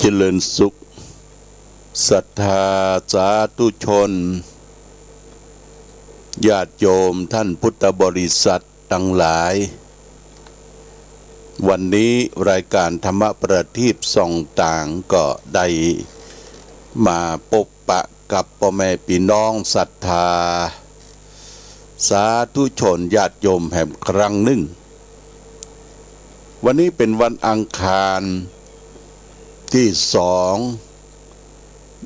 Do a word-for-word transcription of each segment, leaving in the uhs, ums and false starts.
เจริญสุข ศรัทธาสาธุชน ญาติโยมท่านพุทธบริษัทตังหลาย วันนี้รายการธรรมประทีปส่องต๋างก็ได้มาปบปะกับป้อแม่ปี้น้องศรัทธาสาธุชนญาติโยมแหมครั้งนึ่ง วันนี้เป๋นวันอังคารตี้สอง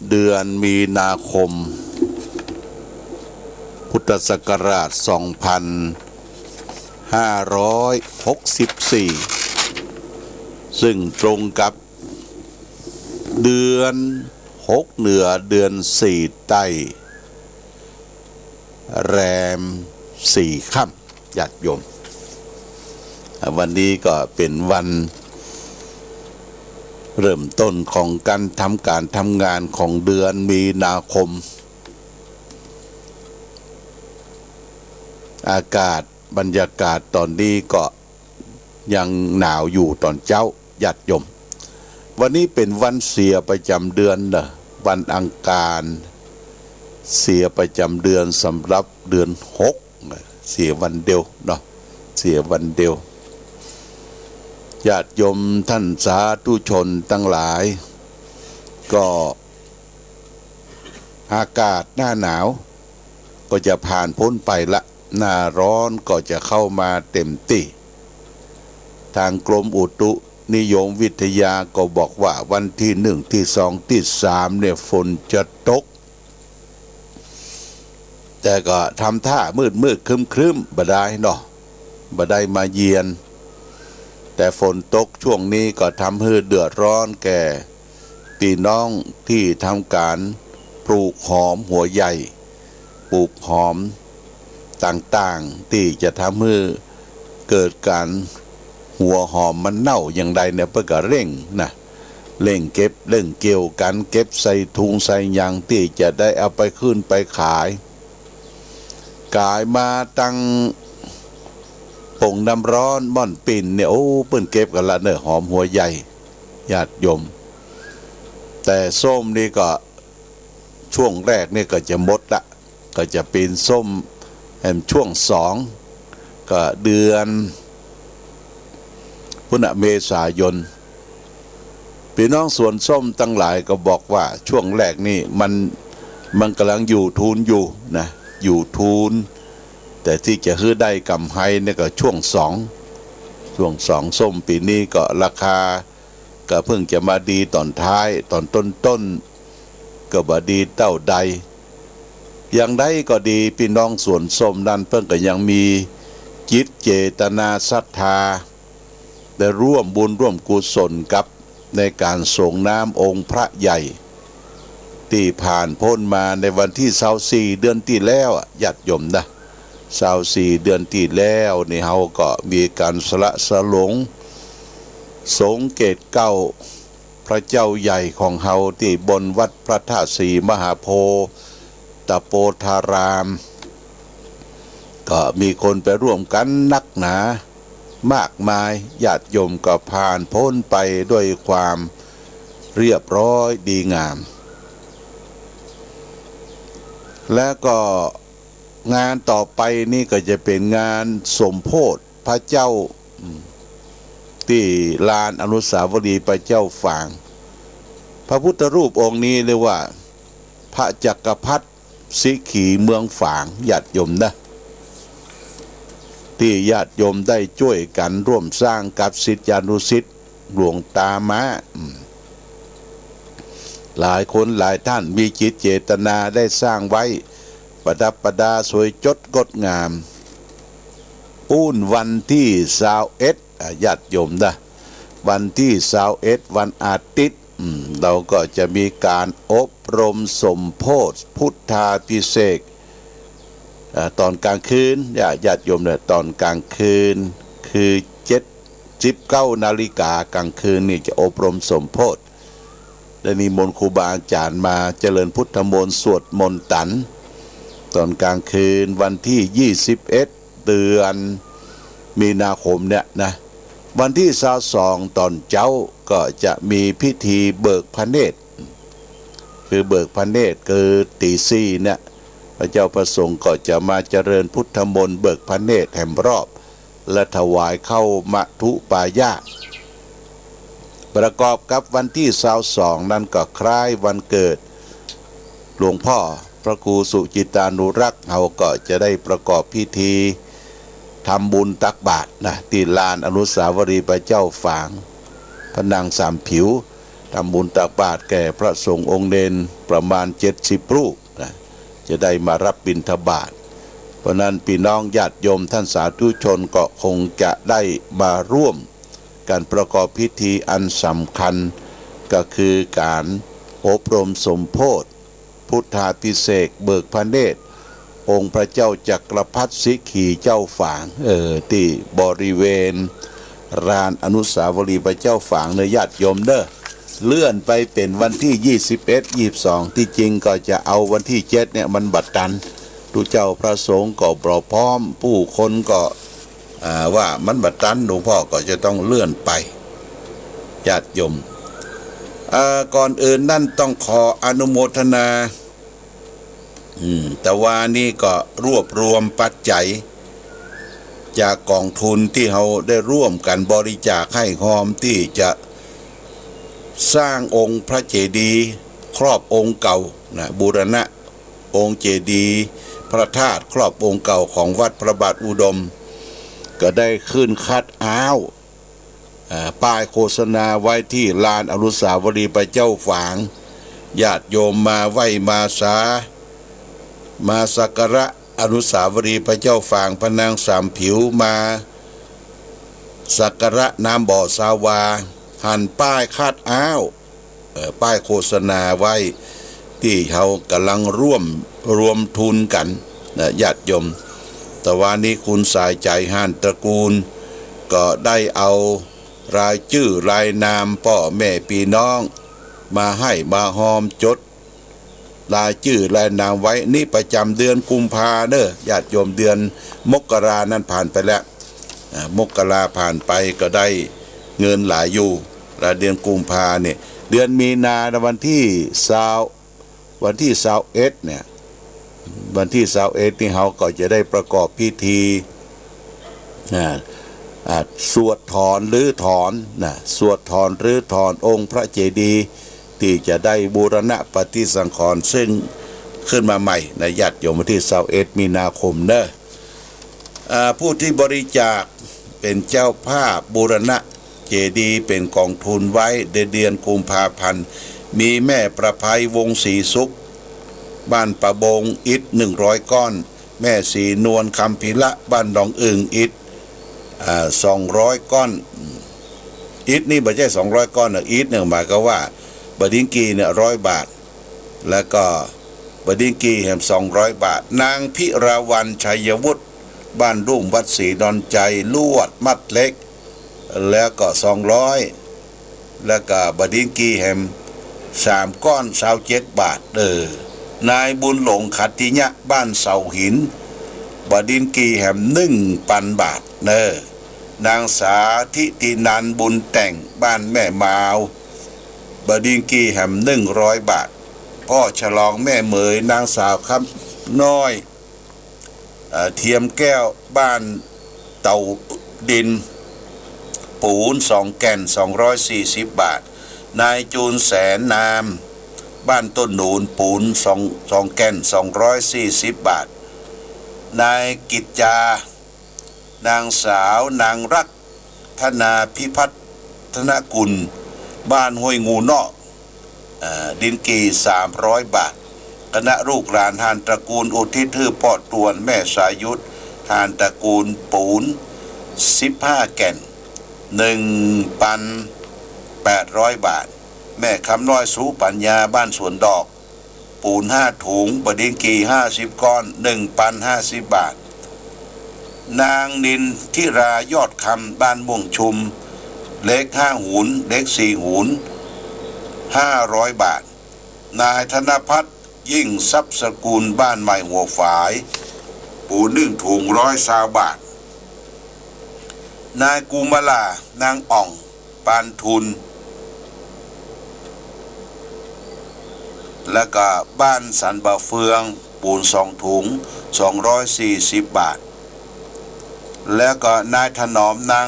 เดือนมีนาคม พุทธศักราชสองพันห้าร้อยหกสิบสี่ ซึ่งตรงกับเดือนหกเหนือเดือนสี่ใต้ แรมสี่ค่ำ ญาติโยม อ่า วันนี้ก็เป๋นวันเริ่มต้นของก๋านทำก๋านทำงานของเดือนมีนาคม อากาศบรรยากาศต๋อนนี้ก็ยังหนาวอยู่ต๋อนเจ๊า ญาติโยม วันนี้เป๋นวันเสียประจ๋ำเดือนเนาะ วันอังคาร เสียประจ๋ำเดือนสำหรับเดือนหก เสียวันเดียวเนาะ เสียวันเดียว ญาติโยมท่านสาธุชนตังหลาย ก็อากาศหน้าหนาวก็จะผ่านป๊นไปละ หน้าฮ้อนก็จะเข้ามาเต๋มตี้ ตางกรมอุตุนิยมวิทยาก็บอกว่าวันตี้นึ่ง ตี้สอง ตี้สามเนี่ยฝนจะตก แต่ก็ทำต้ามืดๆ ครึ้มๆ บ่ได้เนาะ บ่ได้มาเยียน แต่ฝนตกช่วงนี้ก็ทำหื้อเดือดฮ้อนแก่ ปี้น้องตี้ทำก๋านปลูกหอมหัวใหญ่ ปลูกหอมต่างๆ ตี้จะทำหื้อเกิดก๋านหัวหอมมันเน่าอย่างใดเนี่ย เปิ้นก็เร่งนะ เร่งเก็บเร่งเกี่ยวกั๋น เก็บใส่ถุงใส่หยังตี้จะได้เอาไปขึ้นไปขาย ก๋ายมาตังโป่งน้ำฮ้อนม่อนปิ่นเนี่ย โอ้ เปิ้นเก็บกั๋นละเนาะ หอมหัวใหญ่ ญาติโยม แต่ส้มนี่ก็ช่วงแรกนี่ก็จะหมดละ ก็จะเป๋นส้มแหมช่วงสอง ก็เดือนพุ้นน่ะ เมษายน ปี้น้องสวนส้มตังหลายก็บอกว่าช่วงแรกนี่มัน มันก่ำลังอยู่ทูนอยู่นะ อยู่ทูน แต่ตี้จะหื้อได้ก๋ำไรเนี่ยก็ช่วงสอง ช่วงสอง ส้มปี๋นี้ก็ราคาก็เพิ่งจะมาดีต๋อนท้าย ต๋อนต้นๆ ก็บ่ดีเต้าใด อย่างใดก็ดี ปี้น้องสวนส้มนั้นเปิ้นก็ยังมีจิตเจตนาศรัทธา ได้ร่วมบุญร่วมกุศลกับในก๋านสรงน้ำองค์พระใหญ่ ตี้ผ่านป๊นมาในวันตี้ซาวสี่เดือนตี้แล้วอะ ญาติโยมนะ ซาวสี่เดือนตี้แล้วนี่ เฮาก็มีก๋านสละสลงสรงเกศเกล้าพระเจ้าใหญ่ของเฮาตี้บนวัดพระธาตุศรีมหาโพธิ์ตะโปธาราม ก็มีคนไปร่วมกั๋นนักหนา มากมาย ญาติโยมก็ผ่านป๊นไปด้วยความเรียบร้อยดีงาม และก็งานต่อไปนี่ก็จะเป๋นงานสมโภชพระเจ้า อืม ตี้ลานอนุสาวรีย์พระเจ้าฝาง พระพุทธรูปองค์นี้เรียกว่าพระจักรพรรดิ สิขีเมืองฝาง ญาติโยมนะ ตี้ญาติโยมได้จ้วยกั๋นร่วมสร้างกับศิษยานุศิษย์หลวงต๋ามา อืม หลายคนหลายต้านมีจิตเจตนาได้สร้างไว้ ประดับประดาสวยจดงดงาม ปู้นวันตี้ซาวเอ็ด อ่ะ ญาติโยมนะ วันตี้ซาวเอ็ด วันอาทิตย์ อืม เฮาก็จะมีก๋านอบรมสมโภชพุทธาภิเษก อ่า ต๋อนก๋างคืน ญาติ ญาติโยมเนี่ย ต๋อนก๋างคืน คือเจ็ด สิบเก้านาฬิก๋าก๋างคืนนี่จะอบรมสมโภช ได้นิมนต์ครูบาอาจ๋ารย์มาเจริญพุทธมนต์สวดมนต์ตัน ต๋อนก๋างคืนวันตี้ยี่สิบเอ็ด เดือนมีนาคมเนี่ยนะ วันตี้ซาวสองต๋อนเจ๊าก็จะมีพิธีเบิกพระเนตร คือเบิกพระเนตรคือตี๋สี่เนี่ย พระเจ้าพระสงฆ์ก็จะมาเจริญพุทธมนต์เบิกพระเนตรแหมรอบ และถวายข้าวมัทธุปายาต ประกอบกับวันตี้ซาวสองนั้นก็คล้ายวันเกิดหลวงพ่อพระครูสุจิตตานุรักษ์ เฮาก็จะได้ประกอบพิธีทำบุญตักบาตรนะ ตี้ลานอนุสาวรีย์พระเจ้าฝางพระนางสามผิว ทำบุญตักบาตรแก่พระสงฆ์องค์เณรประมาณเจ็ดสิบรูปนะ จะได้มารับบิณฑบาต เพราะนั้นพี่น้องญาติโยมท่านสาธุชนก็คงจะได้มาร่วมกันประกอบพิธีอันสำคัญ ก็คือการอบรมสมโภช พุทธาภิเษกเบิกพระเนตร องค์พระเจ้าจักรพรรดิสิขีเจ้าฝาง เออ ตี้บริเวณลานอนุสาวรีย์พระเจ้าฝางเน่อญาติโยมเน่อ เลื่อนไปเป๋นวันตี้ยี่สิบเอ็ด ยี่สิบสอง ตี้จริงก็จะเอาวันตี้เจ็ดเนี่ยมันบ่ตัน ตุ๊เจ้าพระสงฆ์ก็บ่พร้อม ผู้คนก็ อ่า ว่ามันบ่ตัน หลวงพ่อก็จะต้องเลื่อนไป ญาติโยม อ่า ก่อนอื่นนั้นต้องขออนุโมทนา อืม ตะวานี้ก็รวบรวมปัจจัย จากก๋องทุนตี้เฮาได้ร่วมกั๋นบริจาคให้ฮอมตี้จะสร้างองค์พระเจดีย์ครอบองค์เก่านะ บูรณะองค์เจดีย์พระธาตุครอบองค์เก่าของวัดพระบาทอุดม ก็ได้ขึ้นคัดเอา อ่า ป้ายโฆษณาไว้ตี้ลานอนุสาวรีย์พระเจ้าฝาง ญาติโยมมาไหว้มาสา มาสักการะอนุสาวรีย์พระเจ้าฝางพระนางสามผิว มาสักการะน้ำบ่อสาวา หันป้ายคัดเอา เอ่อ ป้ายโฆษณาไว้ ตี้เฮาก่ำลังร่วมรวมทุนกั๋นนะ ญาติโยม ตะวานี้คุณสายใจ๋ หานตระกูล ก็ได้เอารายจื้อรายนามป้อแม่ปี้น้อง มาไห้มาฮอมจดรายจื้อรายนามไว้ นี่ประจ๋ำเดือนกุมภาเน่อ ญาติโยม เดือนมกรานั้นผ่านไปแล้ว อ่า มกราผ่านไปก็ได้เงินหลายอยู่ และเดือนกุมภาเนี่ย เดือนมีนาวันตี้ซาว วันตี้ซาวเอ็ดเนี่ย วันตี้ซาวเอ็ดนี่เฮาก็จะได้ประกอบพิธี อ่า อ่า สวดถอนรื้อถอนนะ สวดถอนรื้อถอนองค์พระเจดีย์ ตี้จะได้บูรณะปฏิสังขรณ์ซึ่งขึ้นมาใหม่นะ ญาติโยม วันตี้ซาวเอ็ดมีนาคมเน่อ อ่า ผู้ตี้บริจาคเป๋นเจ้าภาพบูรณะเจดีย์เป๋นก๋องทุนไว้ในเดือนกุมภาพันธ์ มีแม่ประไพวงศ์ศรีสุข บ้านป่าบง อิฐหนึ่งร้อยก้อน แม่ศรีนวล คำพีระ บ้านหนองอึ่ง อิฐ อ่า สองร้อยก้อน อิฐนี่บ่ใจ้สองร้อยก้อนเน่อ อิฐเนี่ยหมายความว่าบ่าดินกีเนี่ยร้อยบาท แล้วก็บ่าดินกีแหมสองร้อยบาท นางพิราวัลย์ ชัยวุฒิ บ้านลุ่ม วัดศรีดอนชัย ลวดมัดเหล็ก แล้วก็สองร้อย แล้วก็บ่าดินกีแหมสามก้อน ซาวเจ็ดบาท เออ นายบุญหลง ขัตติยะ บ้านเสาหิน บ่าดินกีแหมหนึ่งปันบาทเน่อ นางสาธิตินันท์ บุญแต่ง บ้านแม่มาว บ่าดินกีแหมหนึ่งร้อยบาท พ่อฉลอง แม่เหมย นางสาวคำน้อย เอ่อ เทียมแก้ว บ้านเต่าดิน ปูนสองแก่น สองร้อยสี่สิบบาท นายจูน แสนนาม บ้านต้นหนูน ปูนสอง สองแก่น สองร้อยสี่สิบบาท นายกิจจา นางสาว นางรัก ธนาพิพัฒนกุล บ้านห้วยงูเนาะ เอ่อ ดินกีสามร้อยบาท คณะลูกหลานหานตระกูลอุทิศหื้อป้อตวน แม่สายุทธ หานตระกูลปูน สิบห้าแก่น หนึ่งปันแปดร้อยบาท แม่คำน้อย สุปัญญา บ้านสวนดอก ปูนห้าถุง บ่าดินกีห้าสิบก้อน หนึ่งปันห้าสิบบาท นางนินทิรา ยอดคำ บ้านม่วงชุม เหล็กห้าหุน เหล็กสี่หุน ห้าร้อยบาท นายธนพัฒน์ ยิ่งทรัพย์สกุล บ้านใหม่หัวฝาย ปูนหนึ่งถุง ร้อยซาวบาท นายกุมารา นางอ่อง ปานทุน แล้วก็บ้านสันบ่าเฟือง ปูนสองถุง สองร้อยสี่สิบบาท แล้วก็นายถนอม นาง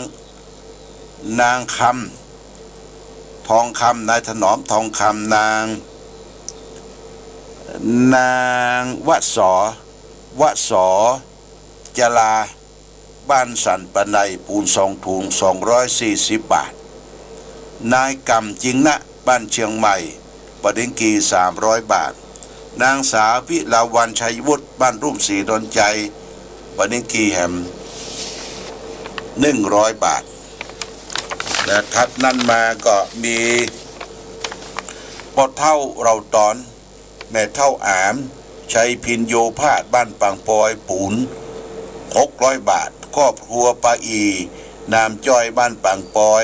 นางคำ ทองคำ นายถนอม ทองคำ นาง นางวส วส จลา บ้านสันปะไน ปูนสองถุง สองร้อยสี่สิบบาท นายก่ำ จิงนะ บ้านเชียงใหม่ บาทดินกี่ สามร้อยบาท นางสาววิลาวัลย์ ชัยวุฒิ บ้านรุ่มศรีดอนชัย บาทดินกี่แหม หนึ่งร้อยบาท และถัดนั้นมาก็มีป้อเฒ่าเหล่าต๋อน แม่เฒ่าอาม ชัยพินโยภาส บ้านปางปอย ปูน หกร้อยบาท ครอบครัวป้าอี่ นามจ้อย บ้านปางปอย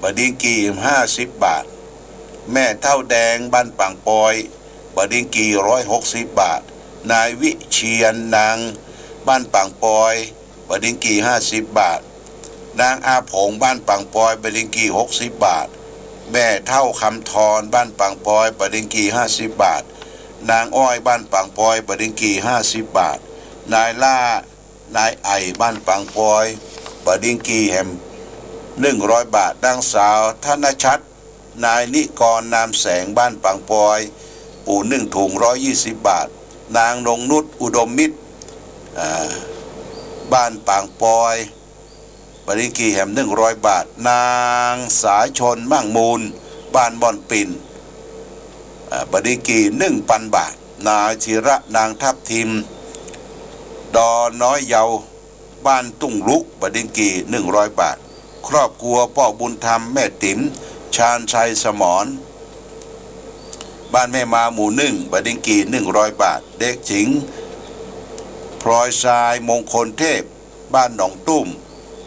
บาทดินกี่ ห้าสิบบาท แม่เฒ่าแดง บ้านปางปอย บาทดินกี่ ร้อยหกสิบบาท นายวิเชียร นาง บ้านปางปอย บาทดินกี่ ห้าสิบบาท นางอาผง บ้านปางปอย บาทดินกี่ หกสิบบาท แม่เฒ่าคำธร บ้านปางปอย บาทดินกี่ ห้าสิบบาท นางอ้อย บ้านปางปอย บาทดินกี่ ห้าสิบบาท นายล่า นายไอ่ บ้านปางปอย บาทดินกี่แหม หนึ่งร้อยบาท นางสาวธนชัด นายนิกร นามแสง บ้านปางปอย ปูนหนึ่งถุง ร้อยยี่สิบบาท นางนงนุช อุดมมิตร อ่า บ้านปางปอย บาทดินกี่แหม หนึ่งร้อยบาท นางสาชน มั่งมูล บ้านบ่อนปิ่น อ่า บาทดินกี่ หนึ่งพันบาท นายธีระ นางทับทิม ดอนน้อยเยาว์ บ้านตุ้งลุก บาทดินกี่ หนึ่งร้อยบาท ครอบครัวป้อบุญธรรม แม่ติ๋ม ชาญชัยสมร บ้านแม่มา หมู่หนึ่ง บาทดินกี่ หนึ่งร้อยบาท เด็กหญิง พลอยทราย มงคลเทพ บ้านหนองตุ้ม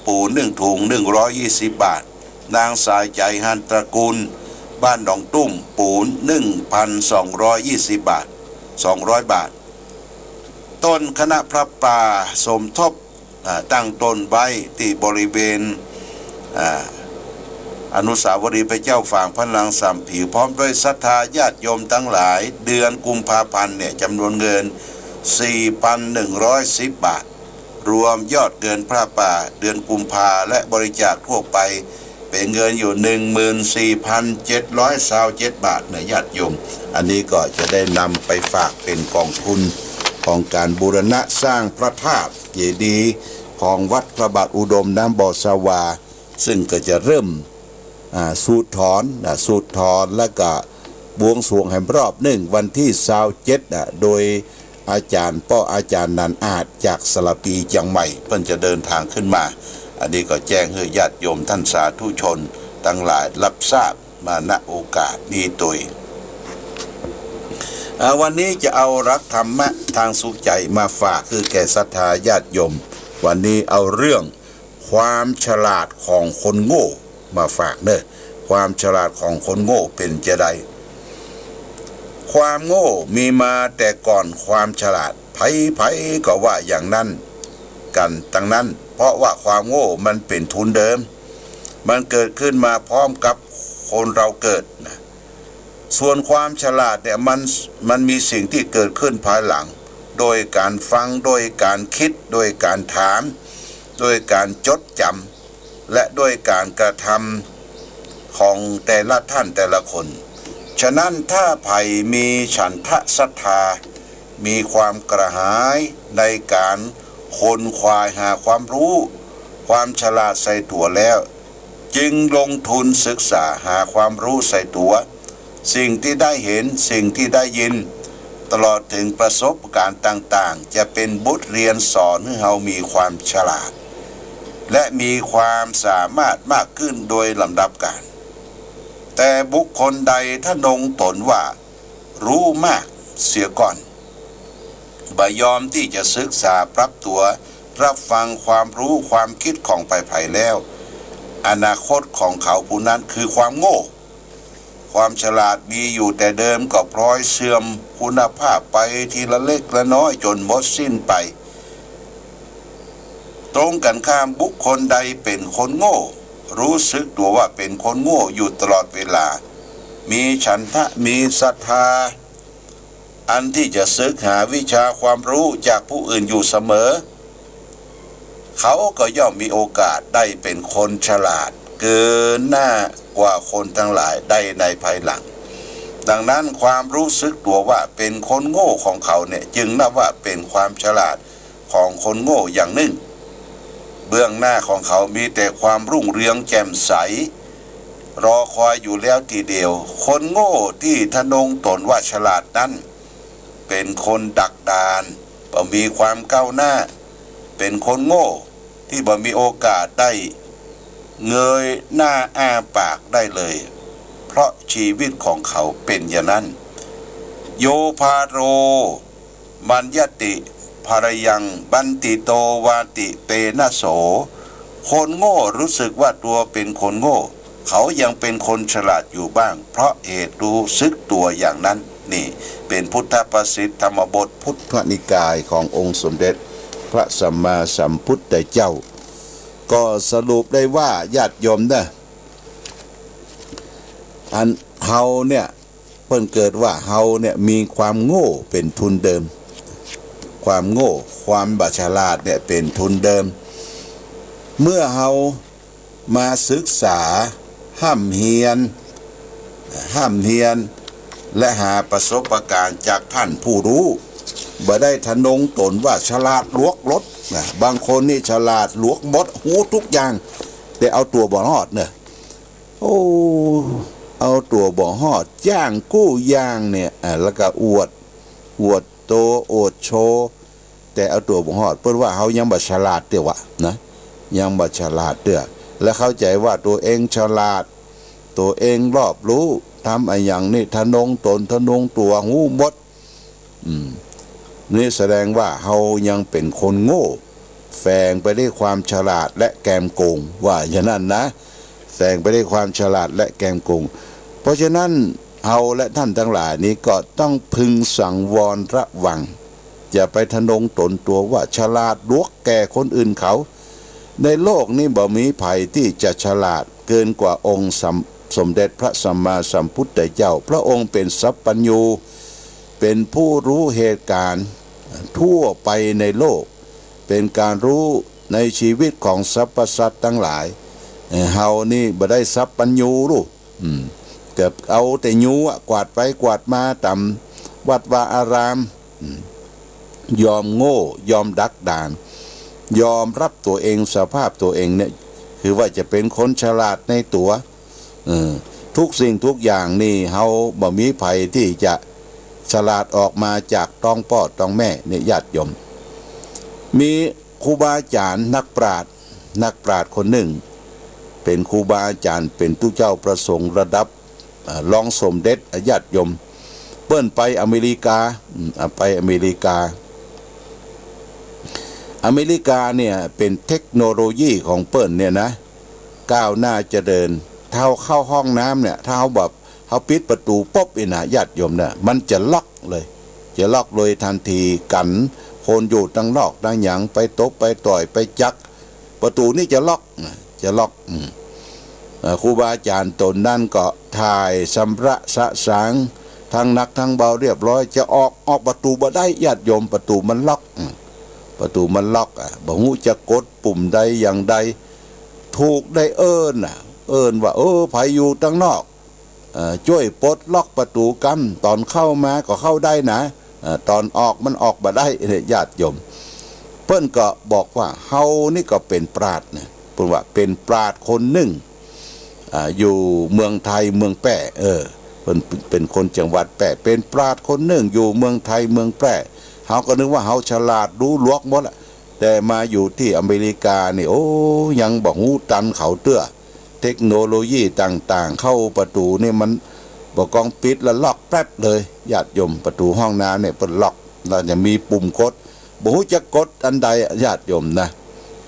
ปูนหนึ่งถุง หนึ่งร้อยยี่สิบบาท นางสายใจ๋ หันตระกูล บ้านหนองตุ้ม ปูนหนึ่งพันสองร้อยยี่สิบบาท สองร้อยบาท ต้นคณะพระป่าสมทบ อ่า ตั้งต้นไว้ตี้บริเวณ อ่า อนุสาวรีย์พระเจ้าฝางพระนางสามผิว พร้อมด้วยศรัทธาญาติโยมตังหลาย เดือนกุมภาพันธ์เนี่ย จำนวนเงิน สี่พันหนึ่งร้อยสิบบาท รวมยอดเงินผ้าป่าเดือนกุมภาและบริจาคทั่วไป เป๋นเงินอยู่ หนึ่งหมื่นสี่พันเจ็ดร้อยซาวเจ็ดบาทนะญาติโยม อันนี้ก็จะได้นำไปฝากเป๋นกองทุนของการบูรณะสร้างพระธาตุเจดีย์ของวัดพระบาทอุดมน้ำบ่อสวา ซึ่งก็จะเริ่ม อ่า สูดถอน อ่า สูดถอน แล้วก็บวงสรวงแหมรอบนึ่งวันตี้ซาวเจ็ด อ่ะ โดยอาจ๋ารย์ ป้ออาจ๋ารย์นันอาจ จากสารภีเจียงใหม่ เปิ้นจะเดินทางขึ้นมา อันนี้ก็แจ้งหื้อญาติโยมต้านสาธุชนตังหลายฮับทราบมา ณ โอกาสนี้ตวย อ่า วันนี้จะเอาหลักธรรมะตางสุขใจ๋มาฝากหื้อแก่ศรัทธาญาติโยม วันนี้เอาเรื่อง ความฉลาดของคนโง่มาฝากเน่อ ความฉลาดของคนโง่เป๋นจาใด ความโง่มีมาแต่ก่อนความฉลาด ใผๆ ก็ว่าอย่างนั้นกั๋นตังนั้น เพราะว่าความโง่มันเป๋นทุนเดิม มันเกิดขึ้นมาพร้อมกับคนเราเกิดนะ ส่วนความฉลาดเนี่ย มัน มันมีสิ่งที่เกิดขึ้นภายหลัง โดยการฟัง โดยการกึ๊ด โดยการถาม โดยการจดจ๋ำ และโดยการกระทำของแต่ละท่านแต่ละคน ฉะนั้นถ้าใผมีฉันทะศรัทธา มีความกระหายในการขนขวายหาความรู้ ความฉลาดใส่ตั๋วแล้ว จึงลงทุนศึกษาหาความรู้ใส่ตั๋ว สิ่งที่ได้เห็น สิ่งที่ได้ยิน ตลอดถึงประสบการณ์ต่างๆ จะเป็นบทเรียนสอนให้เฮามีความฉลาด และมีความสามารถมากขึ้นโดยลำดับกาล แต่บุคคลใดทะนงตนว่ารู้มากเสียก่อน บ่ยอมที่จะศึกษาปรับตั๋ว รับฟังความรู้ความกึ๊ดของใผๆ แล้ว อนาคตของเขาผู้นั้นคือความโง่ ความฉลาดมีอยู่แต่เดิมก็พลอยเสื่อมคุณภาพไปทีละเล็กละน้อยจ๋นหมดสิ้นไป ตรงกันข้าม บุคคลใดเป๋นคนโง่ รู้สึกตั๋วว่าเป๋นคนโง่อยู่ตลอดเวลา มีฉันทะ มีศรัทธา อันที่จะศึกหาวิชาความรู้จากผู้อื่นอยู่เสมอ เขาก็ย่อมมีโอกาสได้เป๋นคนฉลาดเกินหน้ากว่าคนทั้งหลายได้ในภายหลัง ดังนั้นความรู้สึกตั๋วว่าเป๋นคนโง่ของเขาเนี่ย จึงนับว่าเป๋นความฉลาดของคนโง่อย่างนึ่ง เบื้องหน้าของเขามีแต่ความรุ่งเรืองแจ่มใส รอคอยอยู่แล้วทีเดียว คนโง่ที่ทะนงต๋นว่าฉลาดนั้น เป๋นคนดักดาน บ่มีความก้าวหน้า เป๋นคนโง่ที่บ่มีโอกาสได้เงยหน้าอ้าปากได้เลย เพราะชีวิตของเขาเป๋นอย่างนั้น โยพาโล มัญญติ พาลยัง บัณฑิโต วาติ เตนะโส คนโง่รู้สึกว่าตัวเป๋นคนโง่ เขายังเป๋นคนฉลาดอยู่บ้าง เพราะเหตุรู้สึกตั๋วอย่างนั้น นี่เป๋นพุทธภาษิต ธรรมบท พุทธนิกายขององค์สมเด็จพระสัมมาสัมพุทธเจ้า ก็สรุปได้ว่า ญาติโยมนะ อันเฮาเนี่ย เปิ้นเกิดว่าเฮาเนี่ยมีความโง่เป๋นทุนเดิม ความโง่ ความบ่ฉลาดเนี่ยเป๋นทุนเดิม เมื่อเฮามาศึกษา ฮ่ำเฮียน ฮ่ำเฮียน และหาประสบการณ์จากต้านผู้ฮู้ บ่ได้ทะนงต๋นว่าฉลาดหลวกหลดนะ บางคนนี่ฉลาดหลวกหมด ฮู้ทุกอย่าง แต่เอาตั๋วบ่รอดเน่อ โอ้ เอาตั๋วบ่ฮอด อย่างกู้อย่างเนี่ย อ่า แล้วก็อวด อวดโต อวดโชว์ แต่เอาตั๋วบ่ฮอด เปิ้นว่าเฮายังบ่ฉลาดเตื้อวะนะ ยังบ่ฉลาดเตื้อ และเข้าใจ๋ว่าตั๋วเองฉลาด ตั๋วเองรอบรู้ ทำอะหยังนี่ทะนงต๋น ทะนงตั๋ว ฮู้หมด อืม นี่แสดงว่าเฮายังเป๋นคนโง่ แฝงไปด้วยความฉลาดและแกมโกง ว่าอย่างนั้นนะ แฝงไปด้วยความฉลาดและแกมโกง เพราะฉะนั้นเฮาและท่านทั้งหลายนี้ก็ต้องพึงสังวรระวัง อย่าไปทะนงต๋นตั๋วว่าฉลาดหลวกแก่คนอื่นเขา ในโลกนี้บ่มีใผที่จะฉลาดเกินกว่าองค์สม- สมเด็จพระสัมมาสัมพุทธเจ้า พระองค์เป๋นสัพพัญญู เป๋นผู้ฮู้เหตุก๋ารณ์ทั่วไปในโลก เป๋นก๋านฮู้ในชีวิตของสรรพสัตว์ตังหลาย เอ่อ เฮานี่บ่ได้สัพพัญญูลูก อืม ก็เอาแต่ญูอะ กวาดไปกวาดมาต๋ามวัดวาอาราม อืม ยอมโง่ ยอมดักดาน ยอมฮับตั๋วเอง สภาพตั๋วเองเนี่ย คือว่าจะเป๋นคนฉลาดในตั๋ว เออ ทุกสิ่งทุกอย่างนี่เฮาบ่มีใผที่จะฉลาดออกมาจากต๊องป้อต๊องแม่เนี่ย ญาติโยม มีครูบาอาจ๋ารย์นักปราชญ์ นักปราชญ์คนนึ่ง เป๋นครูบาอาจ๋ารย์ เป๋นตุ๊เจ้าพระสงฆ์ระดับ อ่า รองสมเด็จ อ่ะ ญาติโยม เปิ้นไปอเมริกา อืม อ่ะ ไปอเมริกา อเมริกาเนี่ยเป๋นเทคโนโลยีของเปิ้นเนี่ยนะ ก้าวหน้าเจริญ ถ้าเฮาเข้าห้องน้ำเนี่ย ถ้าเฮาแบบ เฮาปิดประตูปุ๊บนี่นะ ญาติโยมนะ มันจะล็อกเลย จะล็อกโดยทันที กั๋นคนอยู่ตังนอกตังหยังไปตบไปต่อยไปจัก ประตู๋นี่จะล็อกนะ จะล็อก อืม เอ่อ ครูบาอาจ๋ารย์ต๋นนั้นก็ถ่ายชำระสะสาง ทั้งหนักทั้งเบาเรียบร้อย จะออก ออกประตู๋บ่ได้ ญาติโยม ประตู๋มันล็อก อืม ประตู๋มันล็อก อ่ะ บ่ฮู้จะกดปุ่มใดอย่างใด ถูกได้เอิ้นน่ะ เอิ้นว่า เออ ใผอยู่ตังนอก เอ่อ จ้วยปลดล็อกประตู๋กำ ต๋อนเข้ามาก็เข้าได้นะ เอ่อ ต๋อนออกมันออกบ่ได้ เนี่ย ญาติโยม เปิ้นก็บอกว่า เฮานี่ก็เป๋นปราชญ์นะ เปิ้นว่าเป๋นปราชญ์คนนึ่ง อ่า อยู่เมืองไทยเมืองแป้ เออ เปิ้นเป๋นคนจังหวัดแป้ เป๋นปราชญ์คนนึ่งอยู่เมืองไทยเมืองแป้ เฮาก็นึกว่าเฮาฉลาดฮู้หลวกหมดละ แต่มาอยู่ตี้อเมริกานี่ โอ้ ยังบ่ฮู้ตันเขาเตื้อ เทคโนโลยีต่างๆ เข้าประตู๋นี่มันบ่กองปิดแล้วล็อกแป๊บเลย ญาติโยม ประตู๋ห้องน้ำเนี่ยเปิ้นล็อก แล้วจะมีปุ่มกด บ่ฮู้จะกดอันใด ญาติโยมนะ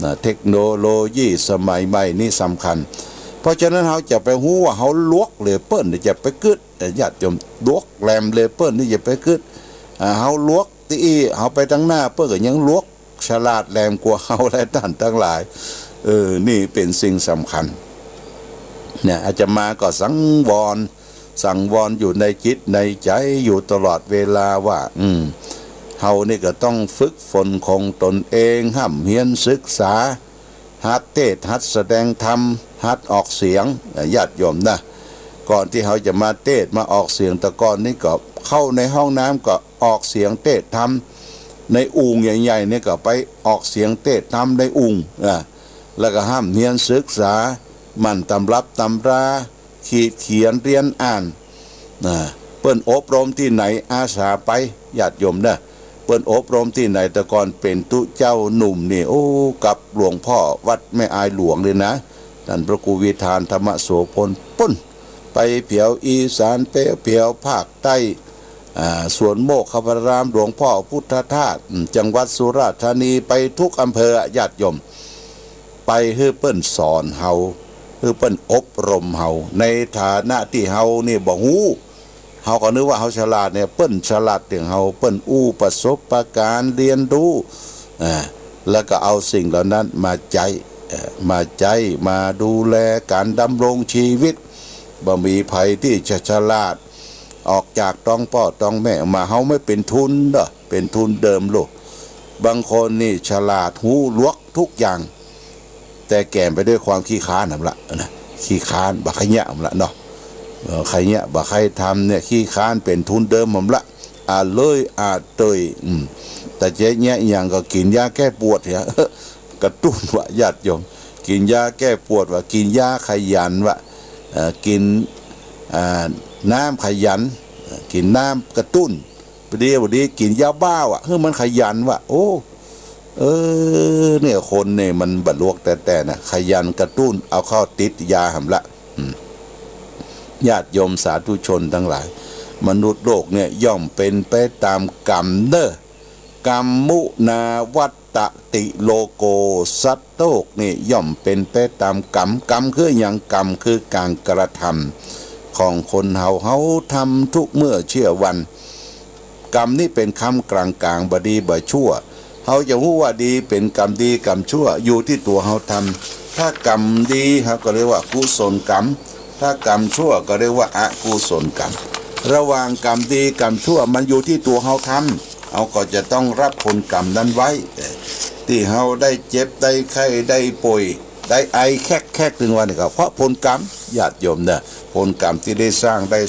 นะ เทคโนโลยีสมัยใหม่นี่สำคัญ เพราะฉะนั้นเฮาจะไปฮู้ว่าเฮาหลวกเหลือเปิ้นนี่จะไปกึ๊ด ญาติโยม หลวกแหลมเหลือเปิ้นนี่จะไปกึ๊ด อ่า เฮาหลวกตี้อี้ เฮาไปตังหน้าเปิ้นก็ยังหลวก ฉลาดแหลมกว่าเฮาแล ต้านตังหลาย เออ นี่เป๋นสิ่งสำคัญ เนี่ย อาตมาก็สังวร สังวรอยู่ในจิตในใจ๋อยู่ตลอดเวลาว่า อืม เฮานี่ก็ต้องฝึกฝนของตนเอง ฮ่ำเฮียนศึกษา หัดเตสน์ หัดแสดงธรรม หัดออกเสียง ญาติโยมนะ ก่อนตี้เฮาจะมาเตสน์ มาออกเสียง แต่ก่อนนี้ก็เข้าในห้องน้ำก็ออกเสียงเตสน์ธรรม ในอุ่งใหญ่ๆ นี่ก็ไปออกเสียงเตสน์ธรรมในอุ่ง อ่า แล้วก็ฮ่ำเฮียนศึกษา หมั่นตำรับตำรา ขีดเขียนเรียนอ่าน นะ เปิ้นอบรมตี้ไหนอาสาไป ญาติโยมนะ เปิ้นอบรมตี้ไหน แต่ก่อนเป๋นตุ๊เจ้าหนุ่มนี่ โอ้ กับหลวงพ่อวัดแม่อายหลวงเลยนะ ต้านพระครูวิธานธรรมโสภณ ปุ้น ไปแผวอีสาน ไปแผวภาคใต้ อ่า สวนโมกขลาราม หลวงพ่อพุทธทาส อืม จังหวัดสุราษฎร์ธานี ไปกู้อำเภอ ญาติโยม ไปหื้อเปิ้นสอนเฮา หื้อเปิ้นอบรมเฮา ในฐานะตี้เฮานี่บ่ฮู้ เฮาก็นึกว่าเฮาฉลาดเนี่ย เปิ้นฉลาดเถิงเฮา เปิ้นอู้ประสบการณ์เฮียนฮู้ อ่า แล้วก็เอาสิ่งเหล่านั้นมาใจ๊ เอ่อ มาใจ๊ มาดูแลก๋านดำรงชีวิต บ่มีใผตี้จะฉลาด ออกจากต๊องป้อต๊องแม่มา เฮาไม่เป๋นทุนเนาะ เป๋นทุนเดิมลูก บางคนนี่ฉลาดฮู้ลวกกู้อย่าง แต่แก่นไปด้วยความขี้คร้านหั้นละนะ ขี้คร้าน บ่ใค่เยียะหั้นละเนาะ เออ ใค่เยียะ บ่ใค่ทำเนี่ย ขี้คร้านเป๋นทุนเดิมหั้นละ อ่าเลย อ่าเตย อืม แต่จะเยียะหยังก็กิ๋นยาแก้ปวดเหีย กระตุ้นวะ ญาติโยม กิ๋นยาแก้ปวดวะ กิ๋นยาขยันวะ เอ่อ กิ๋น อ่า น้ำขยัน กิ๋นน้ำกระตุ้น บ่ดี บ่ดี กิ๋นยาบ้าวะ หื้อมันขยันวะ โอ้ เออ เนี่ย คนเนี่ยมันบ่ลวกแต๊ๆ นะ ขยันกระตุ้น เอาเข้าติดยาหั้นละ อืม ญาติโยมสาธุชนตังหลาย มนุษย์โลกเนี่ยย่อมเป๋นไปต๋ามก๋รรมเน่อ กัมมุนาวัตติโลโก สัตว์โลกนี่ย่อมเป๋นไปต๋ามก๋รรม ก๋รรมคือหยัง ก๋รรมคือก๋านกระทำของคนเฮา เฮาทำกู้เมื่อเสี้ยววัน ก๋รรมนี่เป๋นกำก๋างๆ บ่ดีบ่ชั่ว เฮาจะฮู้ว่าดี เป๋นก๋รรมดีก๋รรมชั่ว อยู่ตี้ตั๋วเฮาทำ ถ้าก๋รรมดีเฮาก็เรียกว่ากุศลก๋รรม ถ้าก๋รรมชั่วก็เรียกว่าอกุศลก๋รรม ระหว่างก๋รรมดีก๋รรมชั่วมันอยู่ตี้ตั๋วเฮาทำ เฮาก็จะต้องฮับผลก๋รรมนั้นไว้ เอ่อ ตี้เฮาได้เจ็บ ได้ไข้ ได้ป่วย ได้ไอแคกๆ ตึงวันนี้ก็เพราะผลก๋รรม ญาติโยมเน่อ ผลก๋รรมตี้ได้สร้าง ได้